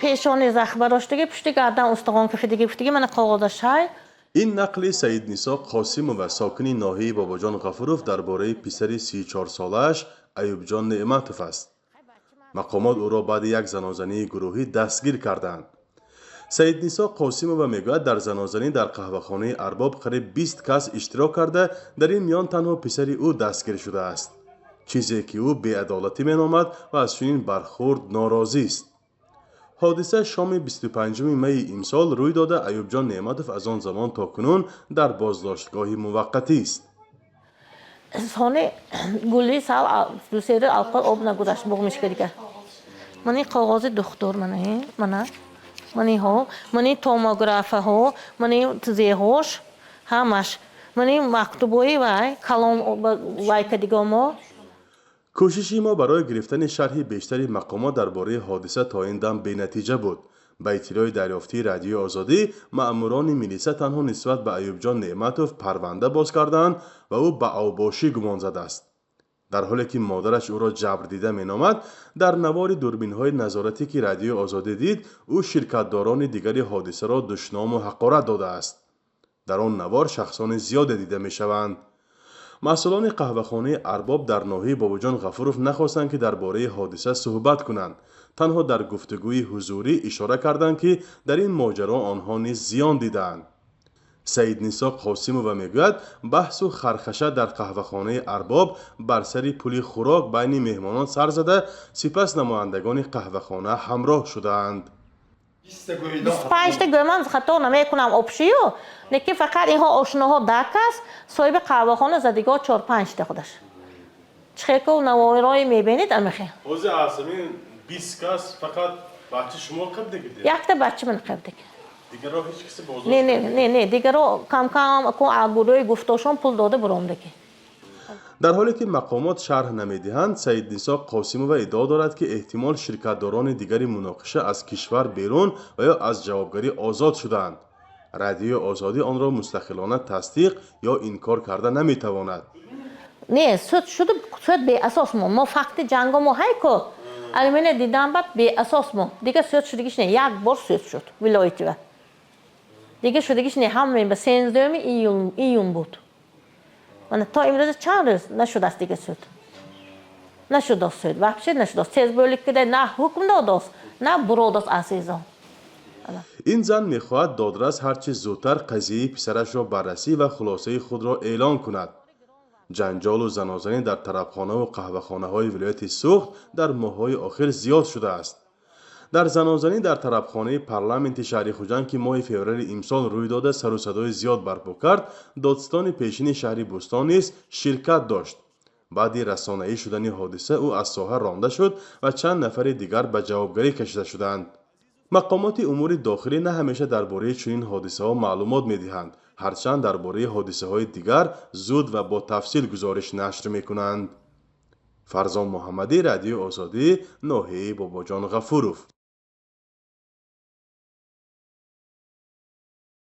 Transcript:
Пешони захм бароштаги, пушти гардан устухон кафидаги гуфтаги, мана коғозашай. Ин нақли Саиднисо Қосимова, сокини ноҳияи Бобоҷон Ғафуров, дар бораи писари 34-солааш Аюбҷон Неъматов аст. Мақомот ӯро баъди як занозании гурӯҳӣ дастгир карданд. Саиднисо Қосимова мегӯяд, дар занозанӣ дар қаҳвахонаи «Арбоб» қариб 20 кас иштирок карда, дар ин миён танҳо писари ӯ дастгир шудааст, чизе ки ӯ беадолатӣ меномад ва аз чунин бархурд норозист. Ҳодиса шоми 25 майи имсол рӯй дода, Аюбҷон Неъматов аз он замон то кунун дар боздоштгоҳи муваққатист. Сони гули сал дусери алқол об нагузашт, буғмишка дига. Мани коғози духтур, мана, мана, маниҳо, мани томографаҳо, мани тизеҳош ҳамаш, мани мактубои вай калом вайка дигамо. Кӯшиши мо барои гирифтани шарҳи бештари мақомот дар бораи ҳодиса то ин дам бенатиҷа буд. Ба иттилои дарёфтии Радиои Озодӣ, маъмурони милиса танҳо нисбат ба Аюбҷон Неъматов парванда боз кардаанд ва ӯ ба авбошӣ гумон задааст. Дар ҳоле ки модараш ӯро ҷабрдида меномад, дар навори дурбинҳои назоратӣ, ки Радиои Озодӣ дид, ӯ ширкатдорони дигари ҳодисаро душному ҳақорат додааст. Дар он навор шахсони зиёде дида мешаванд. Масъулони қаҳвахонаи «Арбоб» дар ноҳияи Бобоҷон Ғафуров нахостанд, ки дар бораи ҳодиса суҳбат кунанд. Танҳо дар гуфтугӯи ҳузурӣ ишора карданд, ки дар ин моҷаро онҳо низ зиён дидаанд. Саиднисо Қосимова мегӯяд, баҳсу хархаша дар қаҳвахонаи «Арбоб» бар сари пули хӯрок байни меҳмонон сар зада, сипас намояндагони қаҳвахона ҳамроҳ шудаанд. 25-та гӯмам хато намекунам, обшию лекин фақат инҳо ошноҳо 10 кас, соҳиби қаҳвахона задигоҳ чор панҷта худаш. Чихеку наворое мебинед, амихе. Ҳозир аз ҳамин 20 кас фақат бача шумо қабдагид? Якта бача ман қабдаг. Дигаро ҳеҷ касе боздошт? Не, не, не, не, дигаро камкам гурӯҳи гуфтошон пул дода буромдаги. Дар ҳоле ки мақомот шарҳ намедиҳанд, Саиднисо Қосимова иддао дорад, ки эҳтимол ширкатдорони дигари муноқиша аз кишвар берун ва ё аз ҷавобгарӣ озод шудаанд. Радиои Озодӣ онро мустақилона тасдиқ ё инкор карда наметавонад. Не, суд шуд, суд беасос. Мо факти ҷанго мо ҳайко алюминия дидан, баъд беасос. Мо дига суд шудагиш не, як бор суд шуд вилоятива, дига шудагиш не. Ҳама ба 13 июн буд. Мана то имрӯз чанд рӯз нашудааст, дига суд нашудааст, суд вообще нашудааст. Тез бӯликида на ҳукм додааст, на буродааст азизон. Ин зан мехоҳад додрас ҳарчи зудтар қазияи писарашро баррасӣ ва хулосаи худро эълон кунад. Ҷанҷолу занозанӣ дар тарабхонаву қаҳвахонаҳои вилояти Суғд дар моҳҳои охир зиёд шудааст. Дар занозанӣ дар тарабхонаи парламенти шаҳри Хуҷанд, ки моҳи феврали имсол рӯй дода, сару садои зиёд барпо кард, додситони пешини шаҳри Бӯстон низ ширкат дошт. Баъди расонаӣ шудани ҳодиса ӯ аз соҳа ронда шуд ва чанд нафари дигар ба ҷавобгарӣ кашида шуданд. Мақомоти умури дохилӣ на ҳамеша дар бораи чунин ҳодисаҳо маълумот медиҳанд, ҳарчанд дар бораи ҳодисаҳои дигар зуд ва бо тафсил гузориш нашр мекунанд. Фарзон Муҳаммадӣ, Радиои Озодӣ, ноҳияи Бобоҷон Ғафуров.